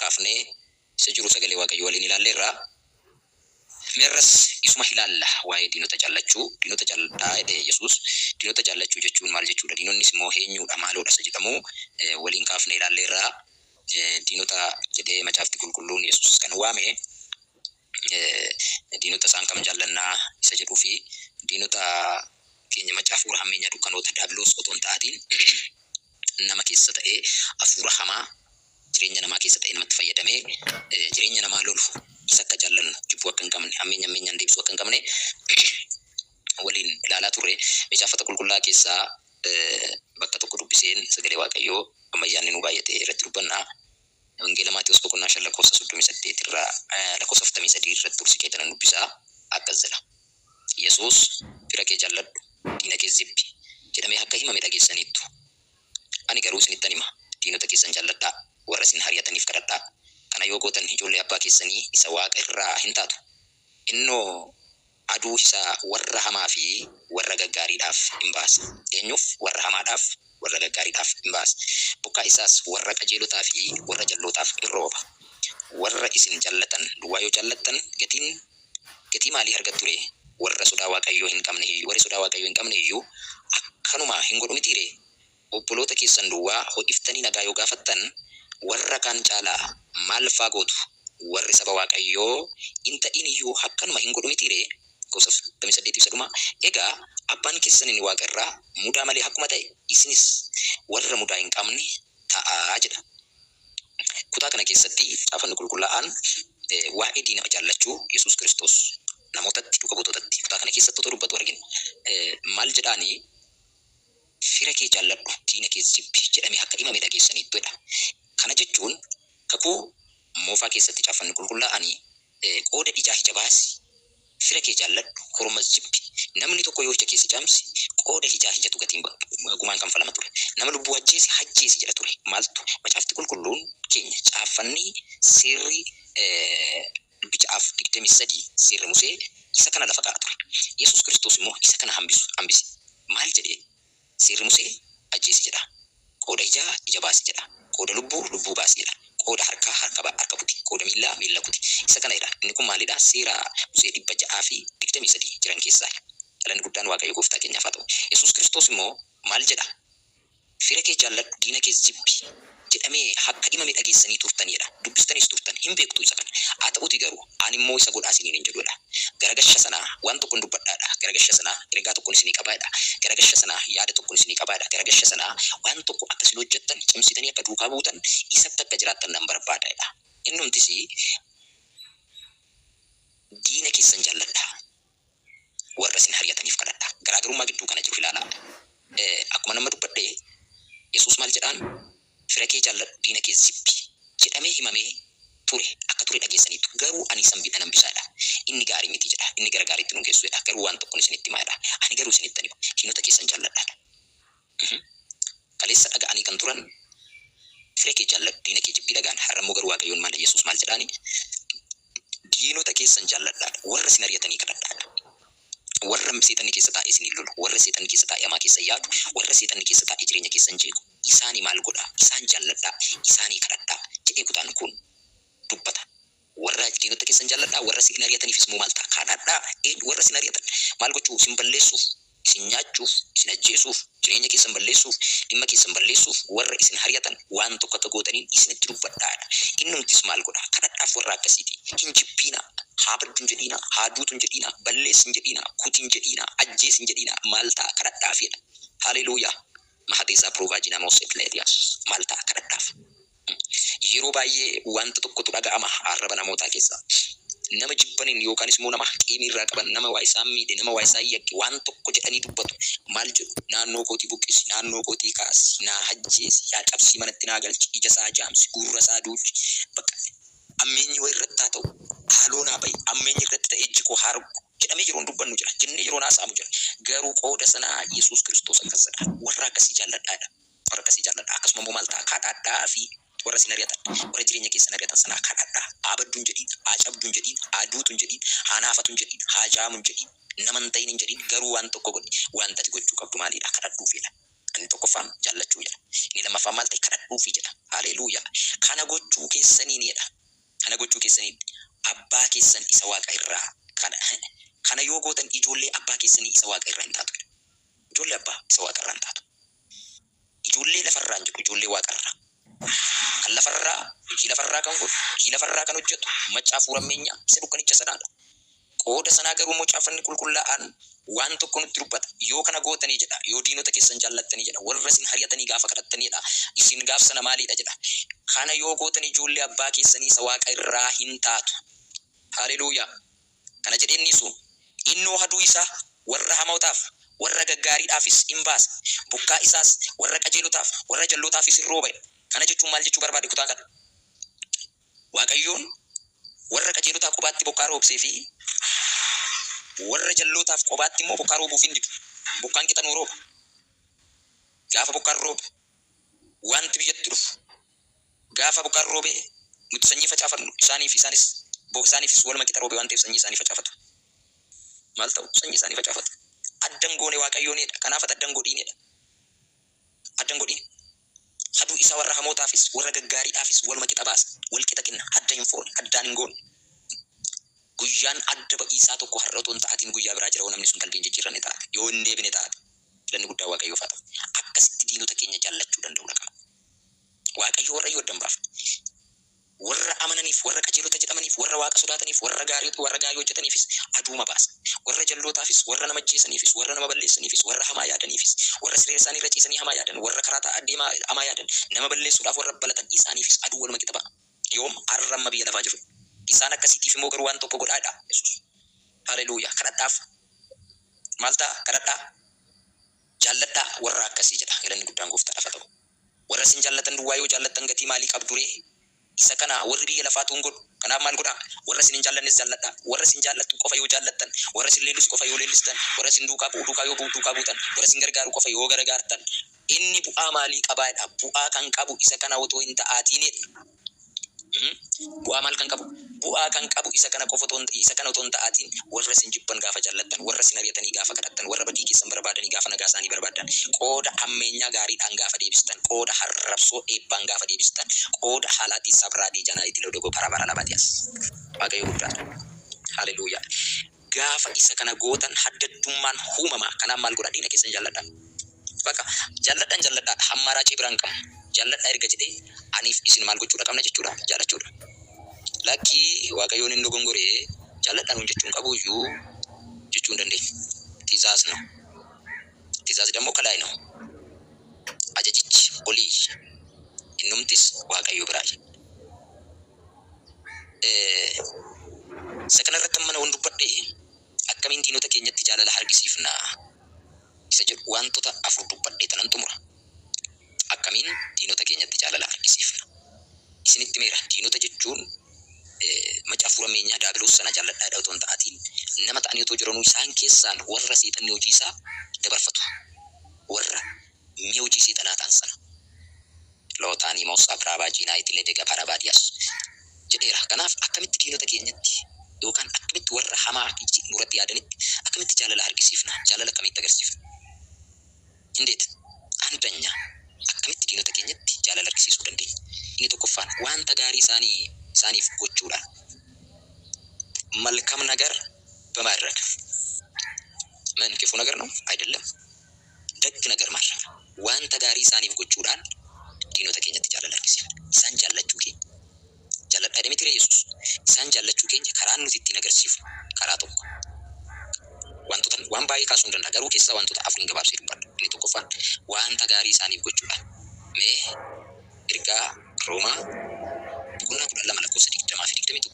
Kaafnee isa jiru sagalee Waaqayyoo waliin ilaalleerra. Mee har'as isuma ilaalla, waa'ee diinota jaallachuu. Diinota jaalladhaa jedhe Yesuus. Diinota jaallachuu jechuun maal jechuudha? Diinonnis immoo eenyuudha? Maaloodha isa jedhamu waliin kaafnee ilaalleerra. Diinota jedhee Macaafti Qulqulluun Yesuus kan waame diinota isaan kam jaallannaa isa jedhuu fi diinota keenya macca hafuura hammeenyaa dukkanoota daabiloos otoo hin ta'atiin nama keessa ta'ee hafuura hamaa jireenya namaa keessa ta'ee namatti fayyadamee jireenya namaa lolu isa akka jaallannu, jibbuu akka hin qabne, hammeenya hammeenyaan deebisuu akka hin qabne waliin ilaalaa turre. Mee Caaffata Qulqullaa'aa keessaa bakka tokko dubbiseen sagalee Waaqayyoo ammayyaanni nuu baay'ate irratti dubbanna. Wangeela Maatewos boqonnaa 5 lakkoofsa 38 irraa lakkoofsa 43 irratti ol siqeetanan dubbisa. Akkas jedha. Yesuus, Fira kee jaalladhu, diina kees jibbi jedhamee akka himame dhageessaniittu. Ani garuu isinittan hima, diinota keessan jaalladhaa, warra isin hari'ataniif kadhadhaa. Kana yoo gootan ijoollee Abbaa keessanii isa waaqa irraa hin taatu. Innoo aduu isaa warra hamaa fi warra gaggaariidhaaf in baasa. Eenyuuf? Warra hamaadhaaf, warra gaggaariidhaaf in baasa. Bokkaa isaas warra qajeelotaa fi warra jallootaaf in rooba. Warra isin jaallatan duwwaa yoo jaallattan gatiin gatii maalii argattu ree? Warra sodaa Waaqayyoo hin qabne iyyuu, warri sodaa Waaqayyoo hin qabne iyyuu akkanuma hin godhu mitii ree? Obboloota keessan duwwaa ho'iftanii nagaa yoo gaafattan, warra kaan caalaa maal faa gootu? Warri saba Waaqayyoo hin ta'in iyyuu akkanuma hin godhu mitii ree? Lakkoofsa 48 fi isa dhumaa. Egaa Abbaan keessan inni waaqa irraa mudaa malee akkuma ta'e, isinis warra mudaa hin qabne ta'aa jedha. Kutaa kana keessatti Caafanni Qulqullaa'aan waa'ee diina jaallachuu Yesuus Kiristoos namootatti, duuka buutotatti kutaa kana keessatti otoo dubbatu argina. Maal jedhaani? Fira kee jaalladhu, diina kees jibbi jedhamee akka himame dhageessaniittu jedha. Kana jechuun Kakuu Moofaa keessatti Caaffanni Qulqullaa'aan qooda ijaa ija baasi, fira kee jaalladhu, hormas jibbi. Namni tokko yoo ija kee si jaamse, qooda ijaa ijatu gatiin gumaan kanfalama ture. Nama lubbuu ajjeese ajjeesi jedha ture. Maaltu? Macaafti Qulqulluun keenya caaffanni seerri 623 seerri Musee isa kana lafa kaa'a ture. Yesuus Kiristoos immoo isa kana hambisu, hambise. Maal jedhe? Seerri Musee ajjeesi jedha. Qooda ijaa ija baasi jedha. Qooda lubbuu lubbuu baasi jedha. Qooda harkaa harka ba, harka kuti. Qooda miillaa miilla kuti. Isa kana jedha. Inni kun maalidha? Seera Musee 623 jiran keessaa. Galanni guddaan Waaqayyo Gooftaa keenyaaf haa ta'u. Yesuus Kiristoos immoo maal jedha? Fira kee jaalladhu, diina kees jibbi jedhamee hakka himame dhageessanii turtan jedha. Dubbistaniis turtan. Hin beektu isa kana. Haa ta'uutii garuu, ani immoo isa godhaa isiniin hin jedhu jedha. Gara gasha sanaa waan tokkon dubbadha jedha. Gara gasha sanaa ergaa tokkon isinii qaba jedha. Gara gasha sanaa yaada tokkon isinii qaba jedha. Gara gasha sanaa waan tokko akka isin hojjettan, cimsitanii akka duukaa buutan, isatti akka jiraattan nan barbaada jedha. Innumtis diina keessan jaalladhaa. Warra isin hari'ataniif kadhadhaa. Garaagarummaa gidduu kana jiru ilaalaa. Akkuman amma dubbadhe, Yesuus maal jedhaan? Fira kee jaalladhu, diina kees jibbi jedhamee himamee ture, akka ture dhageessaniittu. Garuu ani isan nan hambisa jedha. Inni gaarii miti jedha. Inni gara gaariitti nu hin geessu jedha. Garuu waan tokkon isinitti hima jedha. Ani garuu isinittan hima. Diinota keessan jaalladhaa jedha. Kaleessa dhaga'anii kan turan fira kee jaalladhu, diina kee jibbi dhaga'an. Har'a immoo garuu Waaqayyoon maal Yesuus maal jedhaani? Diinota keessan jaalladhaa dha. Warra isin ari'atanii kadhadhaa dha. Warra seexanni keessa taa'ee isiniin lolu, warra seexanni keessa taa'ee hamaa keessan yaadu, warra seexanni keessa taa'ee jireenya keessan jeequ, isaanii maal godhaa? Isaan jaalladhaa, isaanii kadhadhaa jedhee kutaan kun dubbata. Warra diinota keessan jaalladhaa, warra isin ari'ataniifis immoo maal ta'a? Kadhadhaa. Eenyu? Warra isin ari'atan. Maal gochuu? Isin balleessuuf, isin nyaachuuf, isin ajjeesuuf, jireenya keessan balleessuuf, dhimma keessan balleessuuf warra isin hari'atan waan tokko akka gootaniin isinitti dubbadhaa dha. Innumtis maal godha? Kadhadhaaf warra akkasiitii. Hin jibbiinaa, haa baddu hin jedhiinaa, haa duutu hin jedhiinaa, balleessi hin jedhiinaa, kuti hin jedhiinaa, ajjeesi hin jedhiinaa, maal ta'a? Kadhadhaafii dha. Haleluuyaa! Mahateesaa Provajina Mosetletia. Maal ta'a? Kadhadhaaf. Yeroo baay'ee wanta tokkotu dhaga'ama arraba namootaa keessaa. Nama jibbaniin yookaanis immoo nama qiimii irraa qaban, nama waa isaan miidhe, nama waa isaan yakke waan tokko jedhanii dubbatu. Maal jedhu? Naannoo kootii buqqisi, naannoo kootii kaasi, naa ajjeesi, yaa cabsii manatti naa galchi, ija isaa jaamsi, gurra isaa duuchi. Bakka ammeenyi wayii irratti haa ta'u, haaloo naa ba'i, ammeenyi irratti ta'ee ijji koo haa argu jedhamee yeroon dubbannu jira, jennee yeroon haasa'amu jira. Garuu qooda sanaa Yesuus Kiristoos akkas jedha, warra akkasii jaalladhaa jedha. Warra akkasii jaalladhaa. Akkasuma immoo maal ta'a? Kadhadhaa fi warra isin ari'atan, warra jireenya keessan ari'atan sanaa kadhadhaa. Haa baddu hin jedhiin, haa cabdu hin jedhiin, haa duutu hin jedhiin, haa naafatu hin jedhiin, haa jaamu hin jedhiin, nama hin ta'in hin jedhiin, garuu waan tokko godhi. Wanta ati gochuu qabdu maalidha? Kadhadhuufidha. Inni tokkoffaan jaallachuu jedha. Inni lammaffaan maal ta'e? Kadhadhuufi jedha. Haleluuyaa. Kana gochuu keessaniin jedha. Kana gochuu keessaniin abbaa keessan isa waaqa irraa kana kana yoo gootan ijoollee abbaa keessanii isa waaqa irraa hin taatu jedha. Ijoollee abbaa isa waaqa irraa hin taatu. Ijoollee lafarraa hin jedhu, ijoollee waaqarraa. Kan lafarraa, hojii lafarraa kan godhu, hojii lafarraa kan hojjetu macca hafuura hammeenyaa isa dukkanicha sanaadha. Qooda sanaa garuu immoo caaffanni qulqullaa'aan waan tokko nutti dubbata. Yoo kana gootanii jedha, yoo diinota keessan jaallattanii jedha, warra isin hari'atanii gaafa kadhattanii jedha, isin gaaf sana maaliidha jedha. Kana yoo gootan ijoollee abbaa keessanii isa waaqa irraa hin taatu. Haleluuyaa! Kana jedhee inni isu, Innoo haduu isaa warra hamootaaf, warra gaggaariidhaafis in baasa, bokkaa isaas warra qajeelotaaf, warra jallootaafis in rooba jedha. Kana jechuun maal jechuu barbaade kutaa kana? Waaqayyoon warra qajeelotaa qobaatti bokkaa roobsee fi warra jallootaaf qobaatti immoo bokkaa roobuuf hin didu. Bokkaan qixa nuu rooba. Gaafa bokkaan roobe wanti biyyatti dhufu, gaafa bokkaan roobe nuti sanyii facaafannu isaaniif, isaanis isaaniifis waluma qixa roobe waan ta'eef sanyii isaanii facaafatu. Maal ta'u? Sanyii isaanii facaafatu. Addan goone Waaqayyoonidha. Kanaaf ati addan godhiinidha. Addan godhiin. Haduu isaa warra hamootaafis warra gaggaariidhaafis waluma qixa baasa. Wal qixa kenna. Adda hin foone. Addaan hin goone. Guyyaan adda ba'iisaa tokko har'a otoo hin ta'atiin guyyaa biraa jira, yoo namni sun qalbii hin jijjiirranne taate. Yoo hin deebine taate. Galanni guddaa Waaqayyoof haa ta'u. Akkasitti diinota keenya jaallachuu danda'uu qabna. Waaqayyo warra iyyuu adda hin baafne. Warra amananiif, warra qajeelota jedhamaniif, warra Waaqa sodaataniif, warra gaarii hojjetaniifis aduuma baasa. Warra jallootaafis, warra nama ajjeesaniifis, warra nama balleessaniifis, warra hamaa yaadaniifis, warra siree isaanii irra ciisanii hamaa yaadan, warra karaa taa'aa deemaa hamaa yaadan, nama balleessuudhaaf warra balatan isaaniifis aduu waluma qixa ba'a. Yoom? Har'a amma biyya lafaa jiru. Isaan akkasiitiif immoo garuu waan tokko godhaadha Yesuus. Haleluuyaa. Kadhadhaaf. Maal ta'a? Kadhadhaa. Jaalladhaa warra akkasii jedha. Galanni guddaan Gooftaadhaaf haa ta'u. Warra isin jaallatan duwwaa yoo jaallattan gatii maalii qabdu ree? Isa kana warri biyya lafaatu hin godhu. Kanaaf maal godhaa? Warra isin hin jaallannes jaalladhaa. Warra isin jaallatu qofa yoo jaallattan, warra isin leellisu qofa yoo leellistan, warra isin duukaa bu'u duukaa yoo bu'u duukaa buutan, warra isin gargaaru qofa yoo gargaartan, inni bu'aa maalii qabaadha? Bu'aa kan qabu isa kana otoo hin ta'aatiinidha. Bu'aa maal kan qabu? Bu'aa kan qabu isa kana qofa otoo isa kana otoo hin ta'aatiin warra isin jibban gaafa jaallattan, warra isin ari'atanii gaafa kadhattan, warra badii keessan barbaadanii gaafa nagaa isaanii barbaadan, qooda hammeenyaa gaariidhaan gaafa deebistan, qooda harrabsoo eebbaan gaafa deebistan, qooda haalaatii sabraadii janaayitii lodogoo para bara labatias. Waaqayyo guddaadha. Haleluuyaa. Gaafa isa kana gootan haddaddummaan uumamaa. Kanaaf maal godhaa? Diina keessan jaalladhaa. Bakka jaalladhaan jaalladhaa hamma raacii biraan qabu. Jaalladhaa erga jedhee aniif isin maal gochuudha qabna jechuudha? Jaallachuudha. Lakkii, Waaqayyoon hin dogongoree, jaalladhaa nuun jechuun qabu iyyuu jechuu hin dandeenyu. ትእዛዝ ነው። ትእዛዝ ደግሞ ከላይ ነው። Ajajichi olii, innumtis Waaqayyo biraa. Isa kanarratti amma waan dubbadhe, akkamiin diinota keenyatti jaalala argisiifna isa jedhu wantoota afur dubbadhee tanan xumura. Akkamiin diinota keenyatti jaalala argisiifna? Isinitti meera, diinota jechuun macaafa hafuura meenyaa daabiloos sana jaalladhaa otoo hin ta'atiin nama ta'anii otoo jiranuu isaan keessaan warra seexanni hojii isaa dabarfatu, warra mi'a hojii seexanaa ta'an sana. Lootaanii moosaa biraabaa jiinaa itilee dega parabaadiyaas jedheera. Kanaaf akkamitti diinota keenyatti yookaan akkamitti warra hamaa nurratti yaadanitti akkamitti jaalala argisiifna? Jaalala akkamitti agarsiifna? እንዴት? አንደኛ, akkamitti diinota keenyatti jaalala argisiisuu dandeenya? Inni tokkoffaan wanta gaarii isaaniif gochuudhaan, መልካም ነገር በማድረግ። ምን ክፉ ነገር ነው? አይደለም። ደግ ነገር ማድረግ፣ wanta gaarii isaaniif gochuudhaan diinota keenyatti jaalala argisiifna. Isaan jaallachuu keenya. Jaalladhaa jedhame ture Yesuus. Isaan jaallachuu keenya karaan nuti ittiin agarsiifnu karaa tokko. Wantoota waan baay'ee kaasuu hin danda'a. Garuu keessaa wantoota afuriin gabaabsee dubbadha. Inni tokkoffaan wanta gaarii isaaniif gochuudhaan. Mee ergaa Roomaa boqonnaa 12 lakkoofsa 20 fi 21.